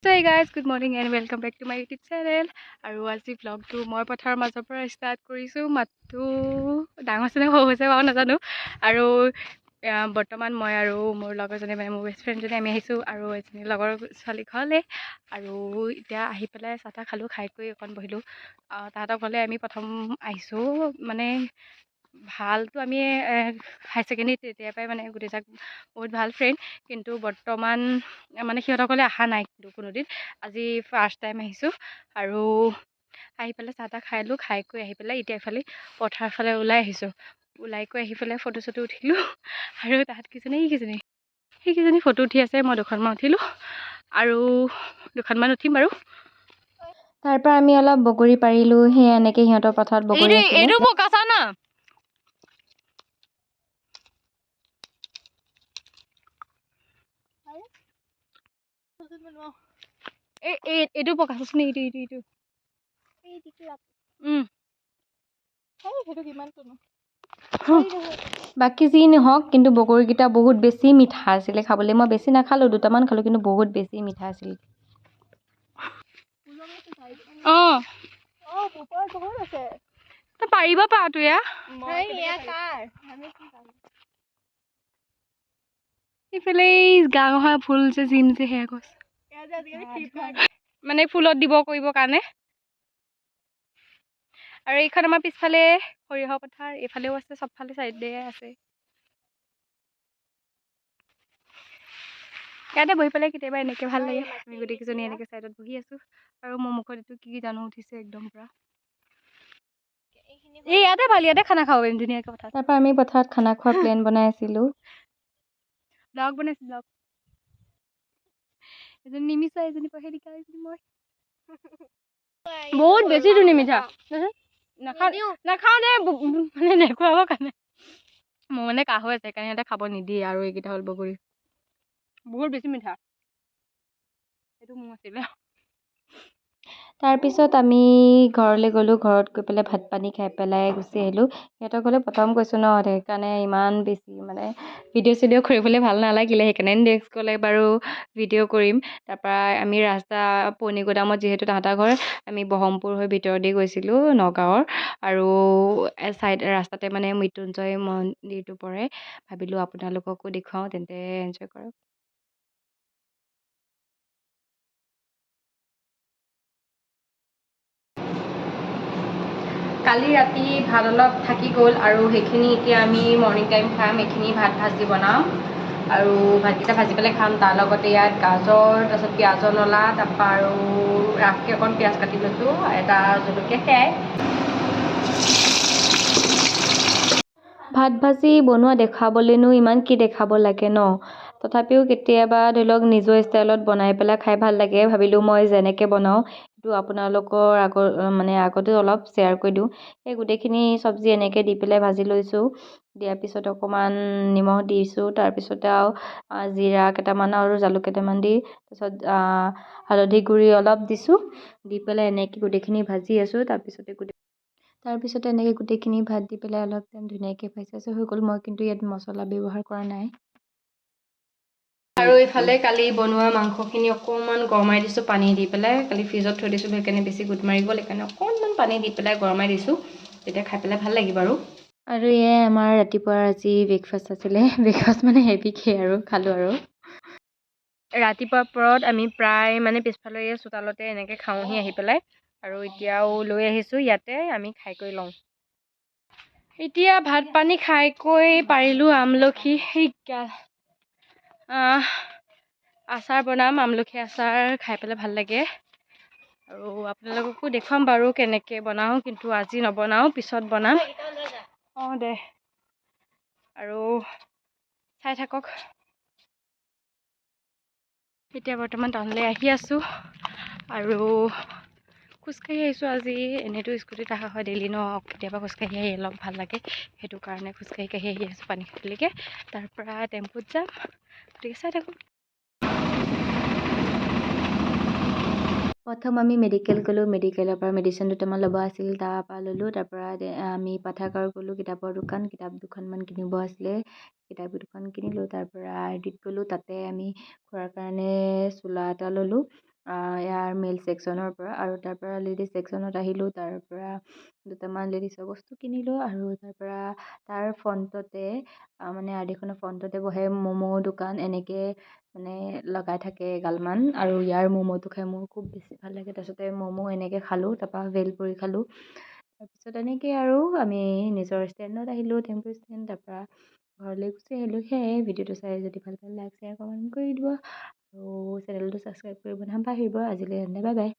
Hey guys, good morning and welcome back to my YouTube channel. আৰু আজি ব্লগটো মই পথাৰৰ মাজৰ পৰা ষ্টাৰ্ট কৰিছোঁ। মাতটো ডাঙৰ হৈছে নে সৰু হৈছে বাৰু নাজানো। আৰু বৰ্তমান মই আৰু মোৰ লগৰজনী, মানে মোৰ বেষ্ট ফ্ৰেণ্ডজনী, আমি আহিছোঁ আৰু এজনী লগৰ ছোৱালী ঘৰলৈ। আৰু এতিয়া আহি পেলাই চাহ তাহ খালোঁ, খাই কৰি অকণ বহিলোঁ। তাহাঁতৰ ঘৰলৈ আমি প্ৰথম আহিছোঁ, মানে ভালটো আমি হাই ছেকেণ্ডেৰী তেতিয়াৰ পৰাই মানে গোটেইজাক বহুত ভাল ফ্ৰেণ্ড। কিন্তু বৰ্তমান মানে সিহঁতৰ ঘৰলৈ অহা নাই কিন্তু কোনোদিন, আজি ফাৰ্ষ্ট টাইম আহিছোঁ। আৰু আহি পেলাই চাহ তাহ খাই ল'লোঁ, খাই কৰি আহি পেলাই এতিয়া এইফালে পথাৰ ফালে ওলাই আহিছোঁ। ওলাই কৰি আহি পেলাই ফটো চটো উঠিলোঁ। আৰু তাহাঁত কেইজনী, এইকেইজনী, সেইকেইজনী ফটো উঠি আছে, মই দুখনমান উঠিলোঁ আৰু দুখনমান উঠিম বাৰু। তাৰ পৰা আমি অলপ বগৰী পাৰিলোঁ। সেই এনেকৈ সিহঁতৰ পথাৰত বগৰী আছিলে। এইটো পকা চা না। এই এইটো পকা চাচোন, এইটো এইটো এইটো। সেইটো কিমানটোনো? বাকী যি নহওক, কিন্তু বগৰীকেইটা বহুত বেছি মিঠা আছিলে খাবলৈ। মই বেছি নাখালোঁ, দুটামান খালোঁ, কিন্তু বহুত বেছি মিঠা আছিল। অঁ। অঁ, ওপৰত বহুত আছে। তই পাৰিব পাৰ তো এয়া। এয়া কাৰ আমি কি জানো? এইফালে এই গাঁৱৰ ফুল যে জিম যে সেয়া গছ। এয়া যে আজিকালি ফ্লিপকাৰ্ট মানে ফুলত দিব কৰিবৰ কাৰণে। আৰু এইখন আমাৰ পিছফালে সৰিয়হ পথাৰ, এইফালেও আছে, চবফালে চাইডে আছে। ইয়াতে বহি পেলাই কেতিয়াবা এনেকৈ ভাল লাগে। আমি গোটেইকেইজনী এনেকৈ চাইডত বহি আছোঁ। আৰু মোৰ মুখত এইটো কি জানো উঠিছে একদম পূৰা। এই ইয়াতে ভাল, ইয়াতে খানা খাব পাৰিম ধুনীয়াকৈ পথাৰত। তাৰপৰা আমি পথাৰত খানা খোৱাৰ প্লেন বনাই আছিলোঁ। ব্লগ বনাইছোঁ, ব্লগ। এজনী নিমিছা, এজনী পহেলিকা, এজনী মই। বহুত বেছি ধুনীয়া মিঠা। নাখাওঁ নাখাওঁ দে, মানে দেখুৱাব কাৰণে। মোৰ মানে কাহ হৈ আছে, সেইকাৰণে সিহঁতে খাব নিদিয়ে। আৰু এইকেইটা হ'ল বগৰী, বহুত বেছি মিঠা। এইটো মোৰ আছিলে। তাৰপিছত আমি ঘৰলৈ গ'লোঁ। ঘৰত গৈ পেলাই ভাত পানী খাই পেলাই গুচি আহিলোঁ। সিহঁতৰ ঘৰলৈ প্ৰথম গৈছোঁ ন, সেইকাৰণে ইমান বেছি মানে ভিডিঅ' চিডিঅ' কৰিবলৈ ভাল নালাগিলে। সেইকাৰণে নেক্সট গ'লে বাৰু ভিডিঅ' কৰিম। তাৰপৰা আমি ৰাস্তা পুৰণিগুদামত যিহেতু তাহাঁতৰ ঘৰ, আমি বহৰমপুৰ হৈ ভিতৰেদি গৈছিলোঁ নগাঁৱৰ। আৰু ছাইড ৰাস্তাতে মানে মৃত্যুঞ্জয় মন্দিৰটো পৰে। ভাবিলোঁ আপোনালোককো দেখুৱাওঁ, তেন্তে এনজয় কৰক। কালি ৰাতি ভাত অলপ থাকি গ'ল আৰু সেইখিনি এতিয়া আমি মৰ্ণিং টাইম খাম। এইখিনি ভাত ভাজি বনাম আৰু ভাতকেইটা ভাজি পেলাই খাম। তাৰ লগতে ইয়াত গাজৰ, তাৰপিছত পিঁয়াজৰ নলা, তাৰপৰা আৰু ৰাফকৈ অকণ পিঁয়াজ কাটি লৈছোঁ, এটা জলকীয়া, সেয়াই। ভাত ভাজি বনোৱা দেখাবলৈনো ইমান কি দেখাব লাগে ন? তথাপিও কেতিয়াবা ধৰি লওক নিজৰ ষ্টাইলত বনাই পেলাই খাই ভাল লাগে। ভাবিলোঁ মই যেনেকৈ বনাওঁ সেইটো আপোনালোকৰ আগৰ মানে আগতে অলপ শ্বেয়াৰ কৰি দিওঁ। সেই গোটেইখিনি চব্জি এনেকৈ দি পেলাই ভাজি লৈছোঁ। দিয়াৰ পিছত অকণমান নিমখ দিছোঁ। তাৰপিছতে আৰু জিৰা কেইটামান আৰু জালুক কেইটামান দি, তাৰপিছত হালধি গুড়ি অলপ দিছোঁ। দি পেলাই এনেকৈ গোটেইখিনি ভাজি আছোঁ। তাৰপিছতে এনেকৈ গোটেইখিনি ভাত দি পেলাই অলপ টাইম ধুনীয়াকৈ ভাজি আছোঁ, হৈ গ'ল। মই কিন্তু ইয়াত মছলা ব্যৱহাৰ কৰা নাই। আৰু এইফালে কালি বনোৱা মাংসখিনি অকণমান গৰমাই দিছোঁ পানী দি পেলাই। কালি ফ্ৰিজত থৈ দিছিলোঁ, সেইকাৰণে বেছি গোট মাৰি গ'ল। সেইকাৰণে অকণমান পানী দি পেলাই গৰমাই দিছোঁ, তেতিয়া খাই পেলাই ভাল লাগিব। আৰু আৰু এয়াই আমাৰ ৰাতিপুৱাৰ আজি ব্ৰেকফাষ্ট আছিলে। ব্ৰেকফাষ্ট মানে হেভিকে আৰু খালোঁ আৰু। ৰাতিপুৱা পৰত আমি প্ৰায় মানে পিছফালে এই চোতালতে এনেকৈ খাওঁহি আহি পেলাই। আৰু এতিয়াও লৈ আহিছোঁ, ইয়াতে আমি খাই কৰি লওঁ। এতিয়া ভাত পানী খাই কৰি পাৰিলোঁ আমলখি, সেই আচাৰ বনাম। আমলখি আচাৰ খাই পেলাই ভাল লাগে। আৰু আপোনালোককো দেখুৱাম বাৰু কেনেকৈ বনাওঁ, কিন্তু আজি নবনাওঁ, পিছত বনাম। অঁ দে, আৰু চাই থাকক। এতিয়া বৰ্তমান টাউনলৈ আহি আছোঁ আৰু খোজকাঢ়ি আহিছোঁ আজি। এনেইতো স্কুটিত অহা হয় ডেইলি ন, কেতিয়াবা খোজকাঢ়ি আহি অলপ ভাল লাগে, সেইটো কাৰণে খোজকাঢ়ি কাঢ়ি আহি আছোঁ পানীখাইটিলৈকে। তাৰপৰা টেম্পুত যাম, গতিকে চাই থাকক। প্ৰথম আমি মেডিকেল গ'লোঁ। মেডিকেলৰ পৰা মেডিচিন দুটামান ল'ব আছিল, তাৰপৰা ল'লোঁ। তাৰপৰা আমি পাঠাগাৰ গ'লোঁ, কিতাপৰ দোকান, কিতাপ দুখনমান কিনিব আছিলে, কিতাপ দুখন কিনিলোঁ। তাৰপৰা আৰ ডিত গ'লোঁ। তাতে আমি খোৱাৰ কাৰণে চোলা এটা ল'লোঁ। ইয়াৰ মেল ছেকশ্যনৰ পৰা আৰু তাৰ পৰা লেডিজ ছেকশ্যনত আহিলোঁ। তাৰ পৰা দুটামান লেডিছৰ বস্তু কিনিলোঁ আৰু তাৰ পৰা তাৰ ফ্ৰণ্টতে, মানে আৰ ডিখনৰ ফ্ৰণ্টতে বহে ম'ম' দোকান, এনেকৈ মানে লগাই থাকে এগালমান। আৰু ইয়াৰ ম'ম'টো খাই মোৰ খুব বেছি ভাল লাগে। তাৰপিছতে ম'ম' এনেকৈ খালোঁ, তাৰপৰা ভেলপুৰি খালোঁ। তাৰপিছত এনেকৈ আৰু আমি নিজৰ ষ্টেণ্ডত আহিলোঁ, টেম্পু ষ্টেণ্ড। তাৰপৰা ঘৰলৈ গুচি আহিলোঁ। সেয়াই, ভিডিঅ'টো চাই যদি ভাল পালে লাইক, শ্বেয়াৰ, কমেণ্ট কৰি দিব আৰু চেনেলটো ছাবস্ক্ৰাইব কৰিব নাপাহৰিব। আজিলৈ, বাই বাই।